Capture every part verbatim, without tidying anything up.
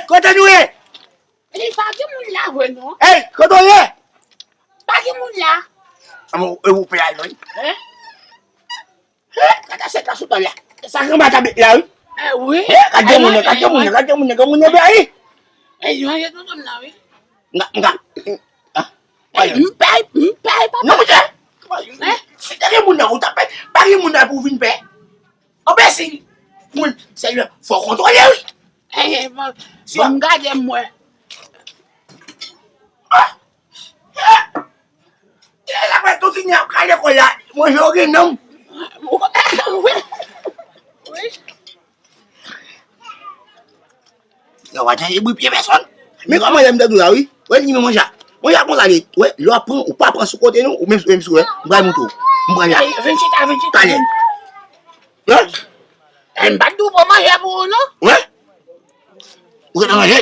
Kote nou ye? Li pa gen moun la vre non. Ey, kote w ye? Pa gen moun la. Anmò, e ou pe al non. Hein? Hein? Gade se ka sou la. Sa gen bata bet la wi. Eh oui. Hein? Gade moun nan, gade moun nan, gade moun nan, gade moun nan be ayi. Eh, yo ye tout moun la wi. Nga, nga. Ah. Eh, m pay, m pay papa. Non, monchè. Hein? Si te gen moun nan ou ta pè, pa gen moun nan pou vin pè. Anben si moun, se yo fò kontwole wi. Eh, bon. Si bon, gade mwen. Ah! Eh! Eh, la mwen tou fini ap kale kò la. Mwen je gen nanm. Wi. Wi. Yo pa chanje bri pye pèsòn. Men kòman lè m te di w la wi. Wè li men manje. Manje konsa li. Wè, lè w ap pran, ou pa pran sou kote non, ou menm, menm sou wè. M pral montre w. M pral la. Vin chita, vin chita. Talè. Hein? Eh, m pa t di w pou manje pou ou non. Wè? Ou gentan manje?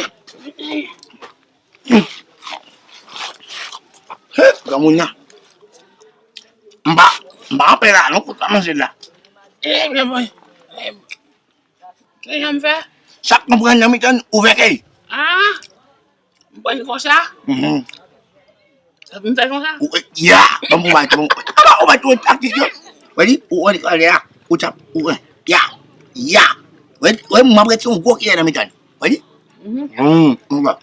He, granmoun nan. M pa, m pa anpè la non, kout pa manje la. Eh, men mwen. Ki jan m fè? Sa k konprann nan mitan ouvè kèy. Ah, m pran konsa. Mhm. Sa pou m fè konsa? Ou, eh, ya, ban m pwouve, ban m, aba, ou pa tou taktik yo. Wè li, ou wè li, wè li, ya, ou tap, ou, eh, ya, ya. Wè, wè, m ap retire yon gwo kiyè nan mitan. Wè li? Mhm. Mm, mm, wè.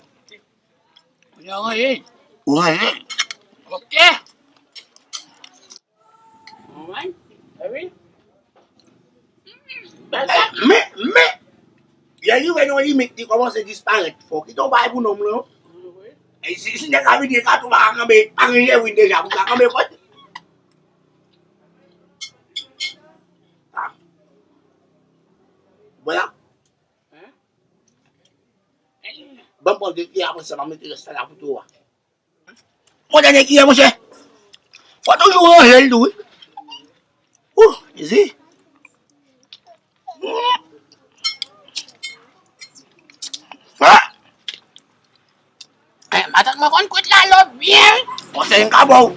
Yo ranje. Ou ranje. Ok. Mwen, epi, men, men, lè li rive nan yon limit, li kòmanse disparèt. Fò w kite yon bagay pou nonm lan. E si, si nèg la vini, e ka tou pa kanpe, pa gen lè vin deja, pou ka kanpe kòd. Ah. Vwala. Ban m pran de kiyè apre sa, m a mete rès la pou tou a. Bon, dènye kiyè, monchè. Fò toujou ranje l tou, wi. Ou, Jezi. Hmm. Ah. Eh, matant mwen konn kwit lalo byen. Konsèy m ka ba w.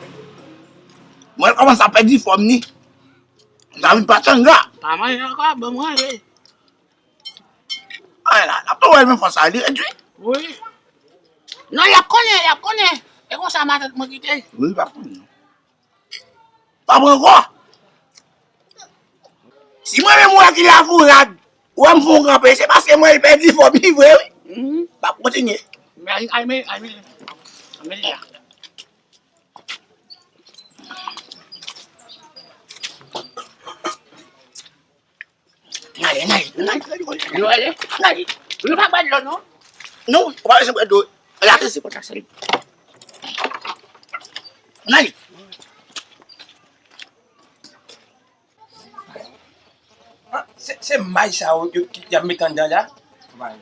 Mwen kòmanse ap pèdi fòm ni. M ta vin patanga. Pa manje ankò, ban m manje. Ay la, n ap tou wè l men fò sa, li redui. Wi. Non, y ap konnen, y ap konnen. E konsa matant mwen kite l. Wi, pa konnen. Pa pran ankò. Si mwen menm wè ki lafourad, wè m fè yon kanpe, se paske mwen pèdi fòm li vre, wi. Mhm. M ap kontinye. Men, ay, men, ay, men. Ay, men, la. N ale, n ale, n ale, n ale, n ale. Nou pa bwè dlo non. Non, ou pa bezwen bwè dlo. Lave se konsa sèl. N ale. Ah, se, se may sa yo, yo, y ap met anndan la. May.